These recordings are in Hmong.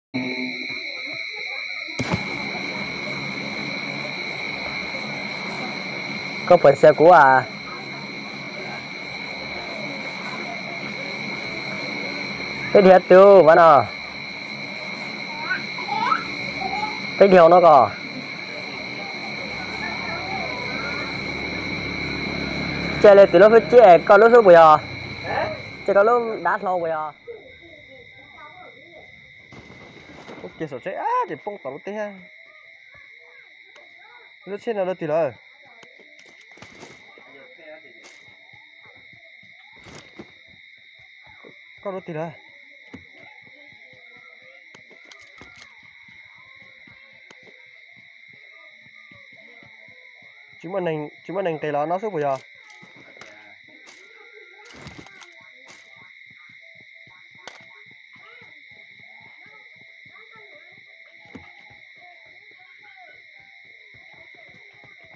Koj puas xyaw kuv as? Peb dhia twg mas no? Peb dhia no ko. Ces li twg lub hwj chim, koj lub xub puas yog? Ces koj lub dav hlau puas yog? Ub, kiag saum tsheb ces poob tom lub teb. Lub tsheb no rau twg lawm? Koj rau twg lawm? Tsis muaj neeg nqis los no xwb puas yog?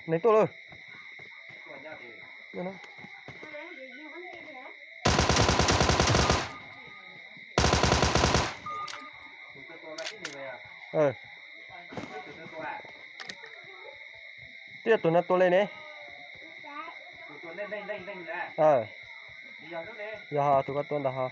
Neeg tuaj lawm. Twb yog tus no tua li ne. Yog tus ko tua ntag ho.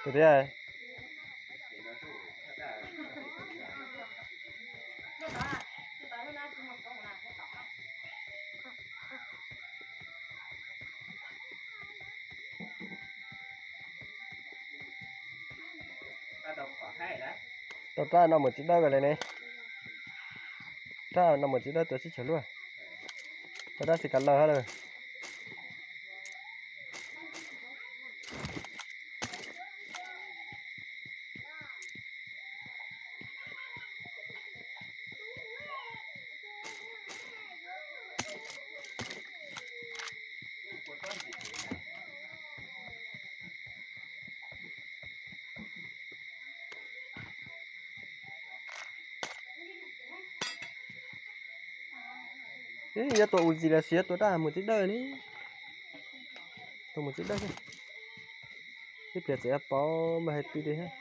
Tus tiag. Tau rab no mus txiv dawb li ne. Rab no mus txiv dawb tuaj sib tsawg luaj. Tau rab xis kas laws hab lawm. Ib, yuav tua ua ntsis los sis yuav tua rab mus txiv dawb ne. Tua mus txiv dawb xwb. Ib pliag txawm yuav pom mas hais pib li thiab.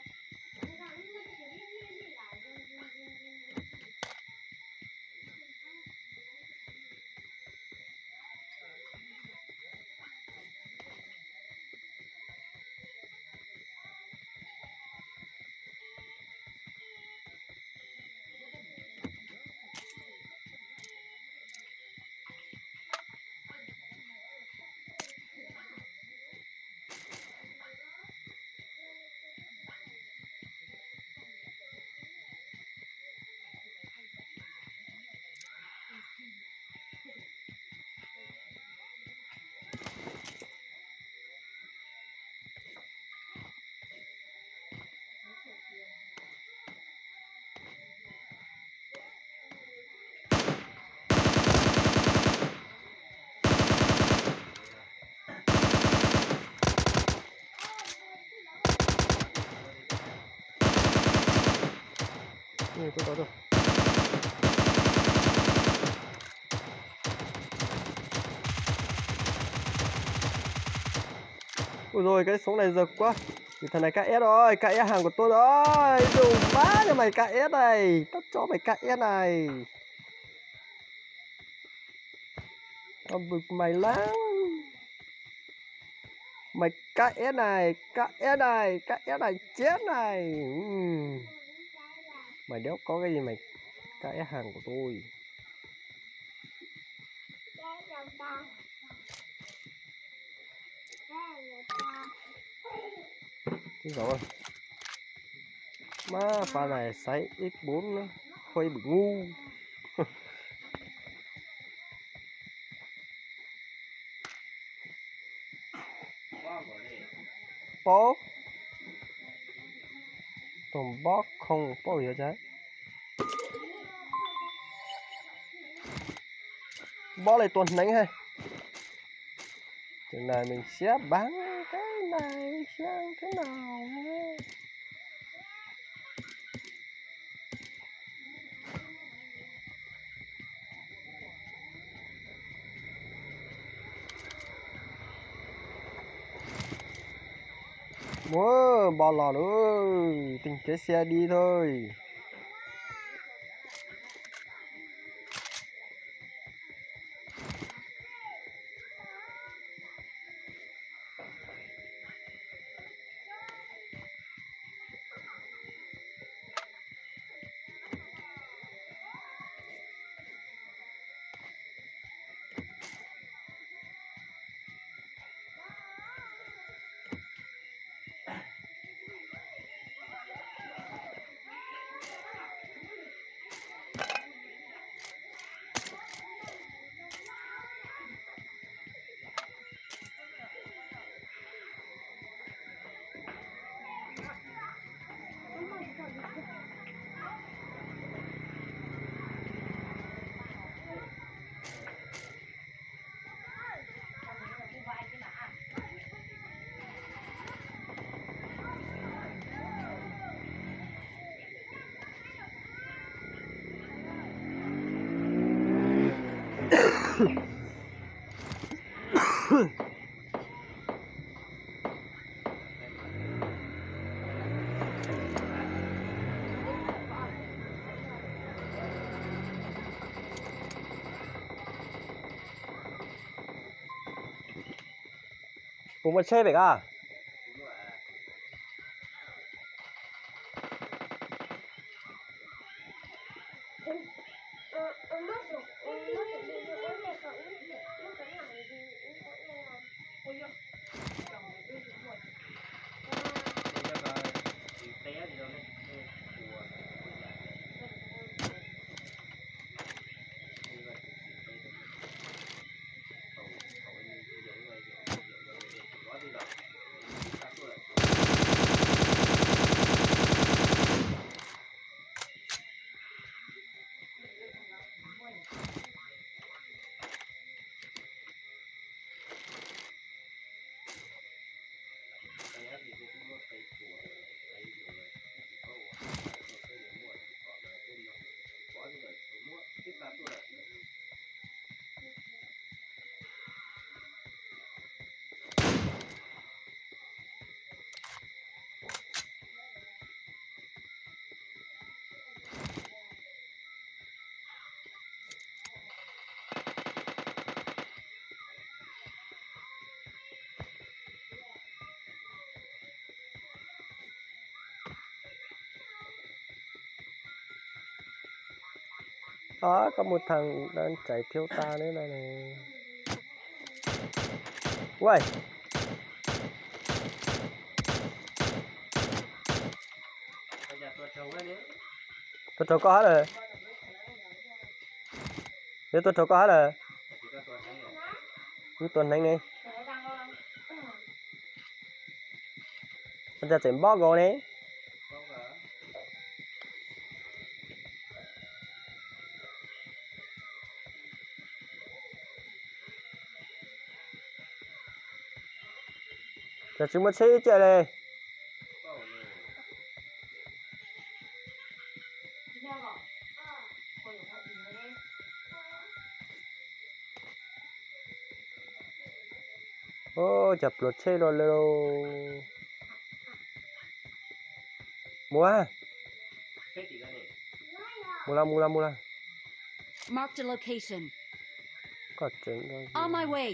Ua zoo, kab xoob nais zaws kuab. Vim thaum nais kab eb os, kab eb haas kuas tuaj os. Ib tug pab yog mais kab eb nais, tab tsob mais kab eb nais. Tau npws mais lawm. Mais kab eb nais, kab eb nais, kab eb nais, ciab nais. Mais diab koj, kab eb haas kuas tuaj. Ib zaug, mab pas nais xaiv ib bum, hua ib bum nub. Paub, tus npob khoo paub yuav cas. Npob li tua hneev ha. Tus no nws siab baag, tus no siab thwb no. Muab npo los lawm, teem kev xia di thôi. Puas muaj tsheb pem ko? Os, koj mus thaj tsam thiab tag ne no ne. Ua, tua raug koj hab lawm. Yuav tua raug koj hab lawm. Wb tua hneev ne. Ua cas tseem npob nkaus ne. Cas tsis muaj tsheb ib ce li. Ua cas pluav tsheb los lawm. Mus, mus los, mus los, mus los. Marked a location. Koj tseem On my way.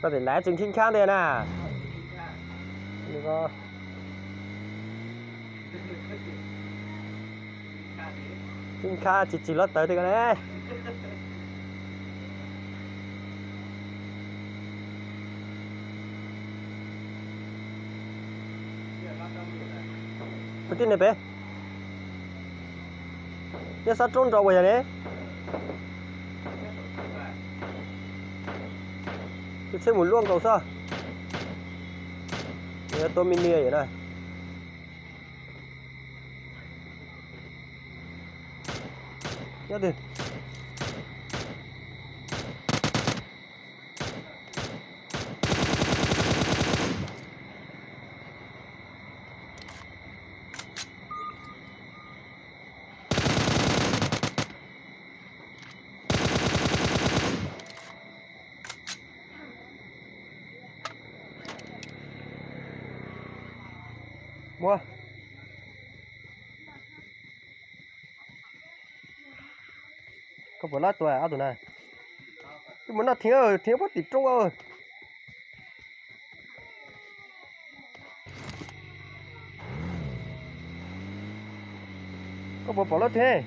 Koj tes ntav tsis khib khab tiag na. Khib khab tsis tsis lob tawv tiag ko ne. Tus tib neeg pem. Nyob sab roob nrau ua yog ne. Tus tsheb mus luaj nkaus xwb. Tua me niag yom na. Nyob twg? Muab. Koj puas lab tua ob tug na? Wb mus noj thiab, thiab puag tim roob. Koj puas pom lawv thiab?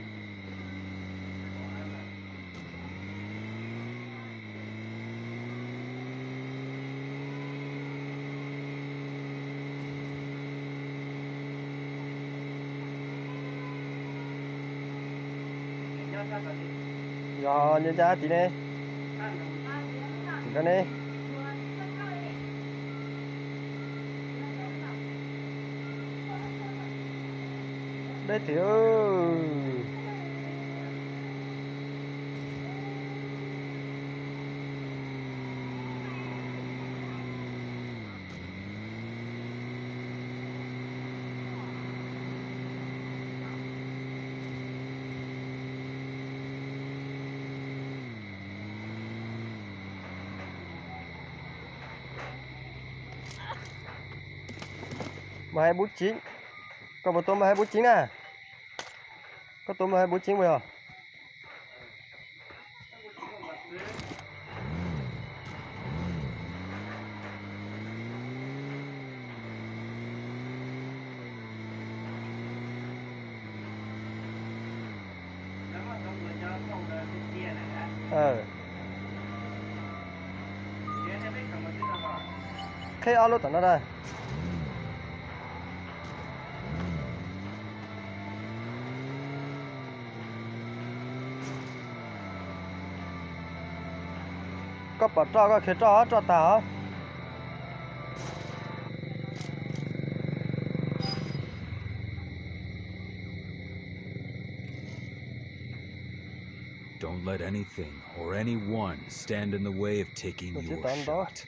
Yog nyob ncaj tid ne. Tim no ne. Deb tiag. Mười hai bốn chín. Koj puas tua mười hai bốn chín na? Koj tua mười hai bốn chín puas yog? Qheb ob lub tom no da. Koj pom roj koj khiav roj, roj tag os. Don't let anything or anyone stand in the way of taking your shot.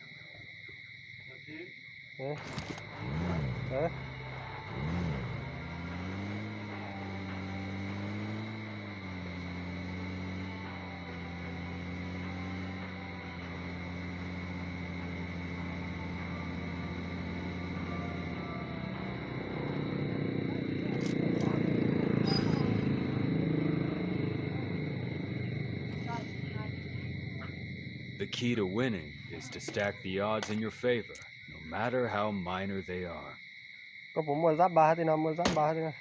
The key to winning is to stack the odds in your favor, no matter how minor they are. Koj puas muaj zab npas hab tej no, muaj zab npas hab tej no?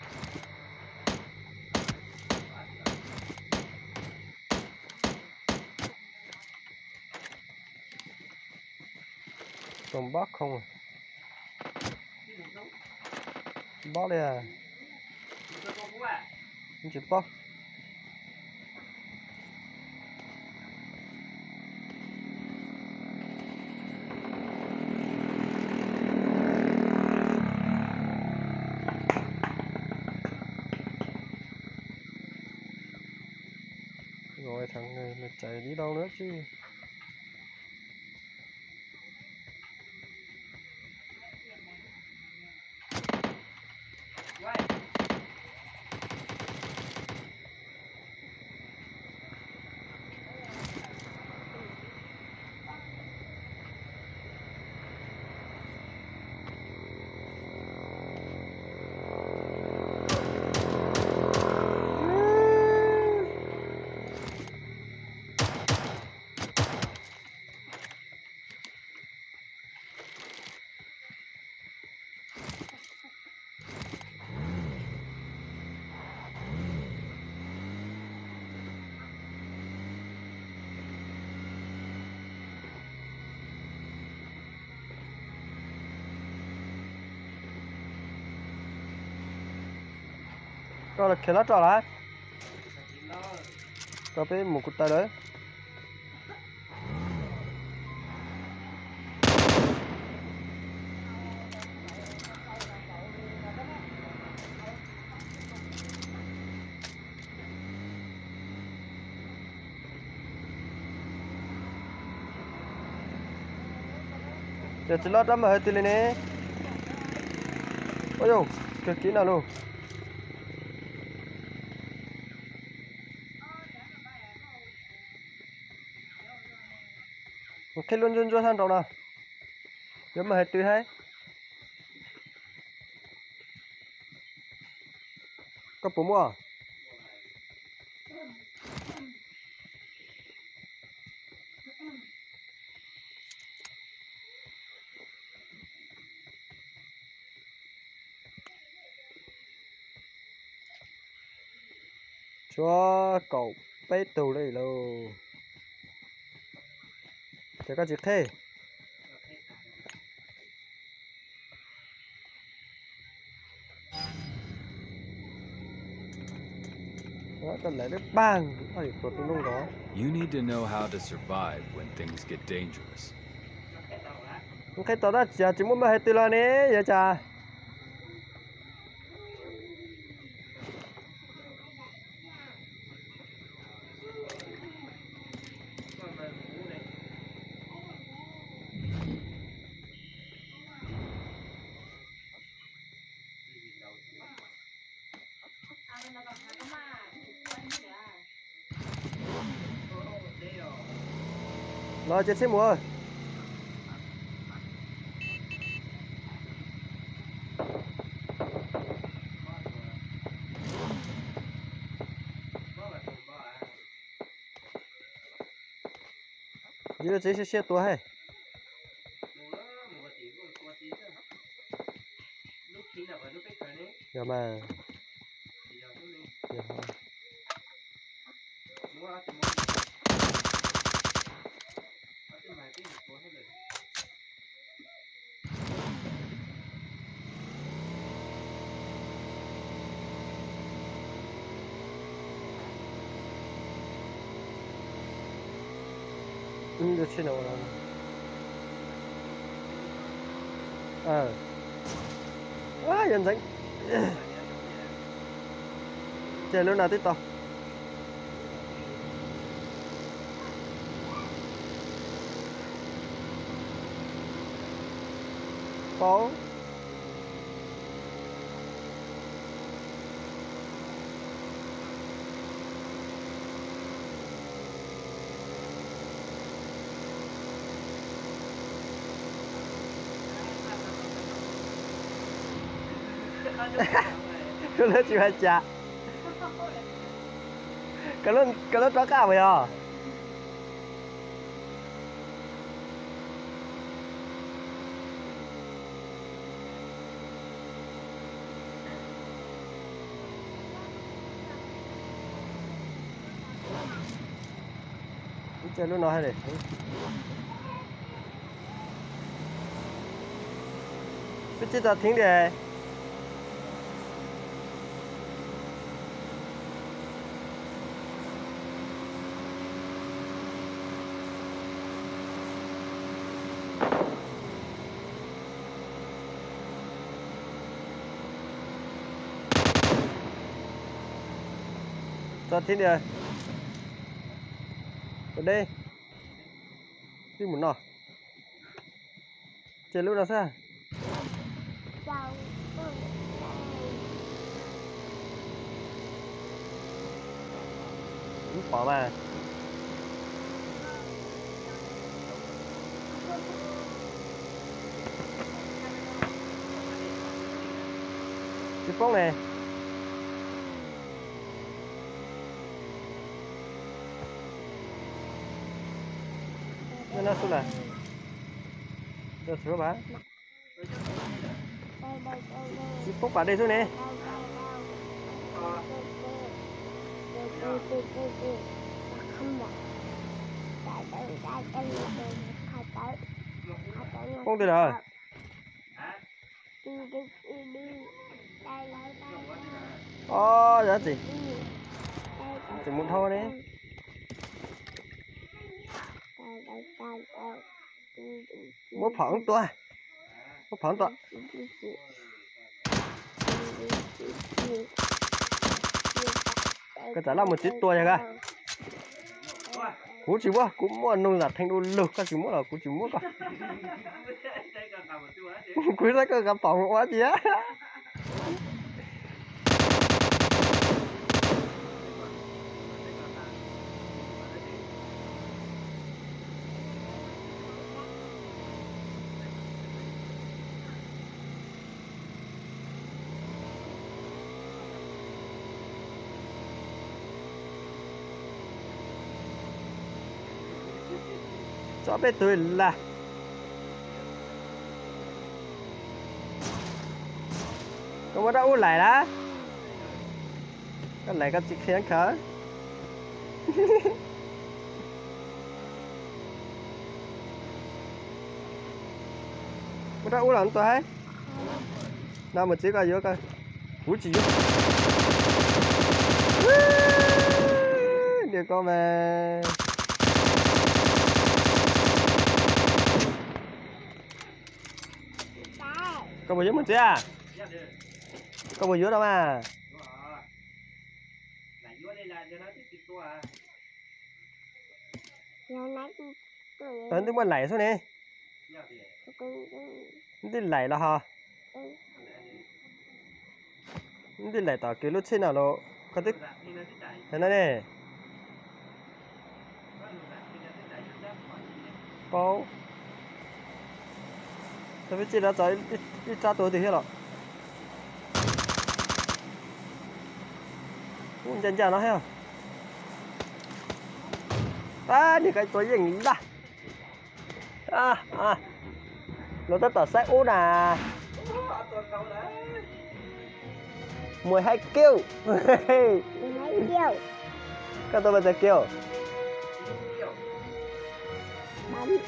Tus npab khoom. Npab li. Tsis paub. Thov txais dib dau na tsis. Koj los khiav lab roj lawm? Peb mus kuv taw lawm. Ces tsis loj rab mas hais tias li ne. Ua yog kawg kiv no lauj. Qhib lub ntsuab ntsuab thaj nraud no. Yuav mas hais tias hais. Koj puas muaj? Tshuav kaum peb tug li lauj. Ces koj tsis qhib. Koj lawv dab pag, tua tus no nkaus. You need to know how to survive when things get dangerous. Qhib tau tab sis tsis muaj npaj hais twg los ne, yog cas? Los ces txhib mus. Yus txiv siab siab tua hais. Yog mas. Yog ntxeev. Ces lub no twb tau. Paub. Lub tsis hais cas. Koj lub rov qab puas yog? Ib tse lub no hais li. Peb tsis tau thib li. Tso thib li. Ua deb. Twb mus no. Ces lub no xwb. Ub pom mas. Tsis poob ne. No xwb las. Tsis poob pas dej xwb ne. Poob twg lawm? Os, yog txiv, txiv mus dhau ne. Muab phom tua. Muab phom tua. Koj txav laj mus txiv tua yog koj. Kuv tsis muab, kuv muaj nug zam theej du lug, koj tsis muab los kuv tsis muab koj. Kuv saib koj nqa phom mus ua tias. Tso peb tug las. Koj muab rab ub laim lawm. Koj laim koj tsis qhia khawv. Muab rab ub los tua hab. No mus txiv koj yuav koj. Kuv tsis yuav. Niam koj mas. Koj puas yuav mus txiv a? Koj puas yuav no mas? Ntij muaj laim xwb ne. Ntij laim los ho. Ntij laim tom kev lub tsheb no los koj twb no ne. Paub. Tau peb tsij rov txog ib rab tua twg thiab los. Ub, ncaj ncaj no thiab. Ab, niag koj tua yeej laj. Los tab tom saib ub na. Mười hai kill. Koj tua bao giờ kill? Mày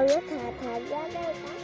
có thả, thả ra đây đó.